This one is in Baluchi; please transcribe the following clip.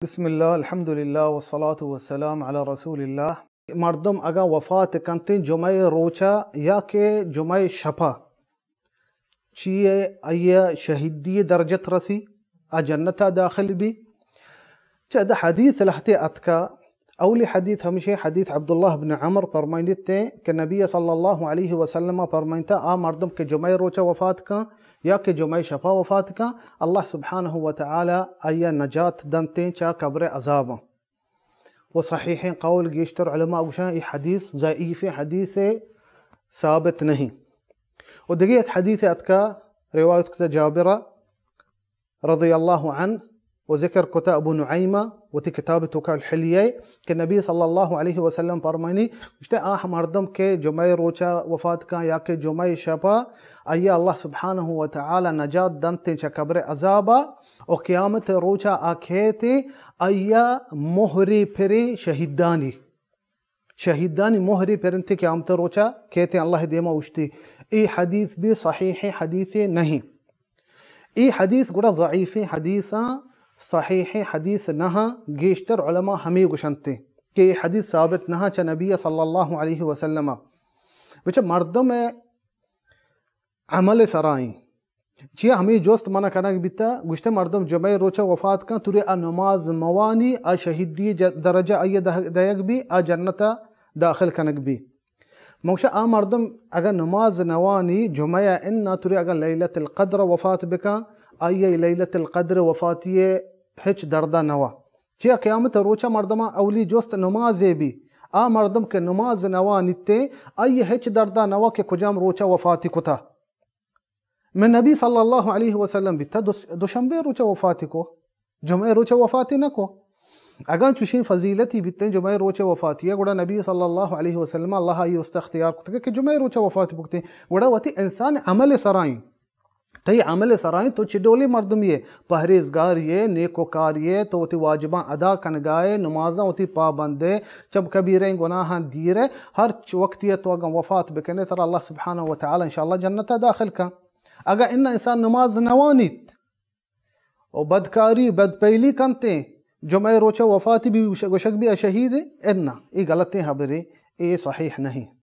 بسم اللہ، الحمدللہ، والصلاة والسلام علی رسول اللہ۔ مردم اگاں وفات کنتیں جمعہ روچا یا کہ جمعہ شپا، چیئے آئی شہیدی درجت رسی، آ جنتا داخل بی۔ چہ ادا حدیث لہتے اتکا، اولی حدیث ہمشی حدیث عبداللہ بن عمر فرمائنیتے کہ نبی صلی اللہ علیہ وسلم فرمائنتا، آ مردم کہ جمعہ روچا وفات کن یا کہ جمعہ شپا وفات کن، اللہ سبحانہ و تعالی آئی نجات دنتیں چا قبر عذاباں۔ و صحیحیں قول گیشتر علماء گوشاں ای حدیث ضعیف حدیث، ثابت نہیں۔ و دیگه یک حدیث اتکا، روایت کتا جابر رضی اللہ عنہ و ذکر کتا ابو نعیمہ وتی کتاب توکا الحلیہ، کہ نبی صلی اللہ علیہ وسلم فرمانی، گوشتے آ مردم کہ جمعہ روچا وفات کن یا کہ جمعہ شپا، آئی اللہ سبحانہ و تعالی نجات دنتیں چہ قبر عذابا، و قیامت روچا آ کیتے آئی مہری پریں شہیدانی، شہیدانی مہری پرنتے قیامت روچا کیتے اللہ دیما اوشتی۔ ای حدیث بھی صحیح حدیث نہیں۔ ای حدیث گڑا ضعیف حدیثاں، صحیح حدیث نہ، گیشتر علماء ہمیں گوشنتے کہ ای حدیث ثابت نہ چہ نبی صلی اللہ علیہ وسلم۔ بچہ مردم عمل سرائیں۔ چیا ہمیں جست منا کنگ بیتا، گوشتے مردم جمعہ روچا وفات کن، توری آ نماز موانی، آ شہیدی ج-، درجہ آئی دہ-، دئیگ بی، آ جنتا داخل کنگ بی۔ موشا آ مردم اگا نماز نوانی جمعہ انا، توری اگا لیلت القدر وفات بکن، آئی لیلت القدر وفاتی ہچ دردا نوا۔ چیا قیامت روچا مردما اولی جست نمازے بی، آ مردم کہ نماز نوانیتے، آئی ہچ دردا نوا کہ کجام روچا وفاتی کتا۔ من نبی صلی اللہ علیہ وسلم بیتا، دوس-، دوشنبے روچا وفاتی کو، جمعہ روچا وفاتی نہ کو۔ اگاں چوشیں فضیلتی بیتیں جمعہ روچا وفاتی ہے، گڑا نبی صلی اللہ علیہ وسلم اللہ آئی است اختیار کتگے کہ جمعہ روچا وفاتی بکتیں۔ گڑا وتی انسان عمل سرائیں، تئی عمل سرائیں، تو چہ ڈولی مردمی ہے، پہریزگاری ہے، نیکوکاری ہے، تو وتی واجباں ادا کنگائے، نمازاں وتی پابندے، چب کبیریں گناہاں دیرے، ہر چ-، وقتی ہے تو اگاں وفات بکنے، ترا اللہ سبحانہ و تعالی انشاءاللہ جنتا داخل کن۔ اگاں ان انسان نماز نوانیت و بدکاری، بدپیلی کنتیں، جمعہ روچا وفاتی بی، گوشگ بی شہید، انا، ای غلطیں حبرے، ای صحیح نہیں۔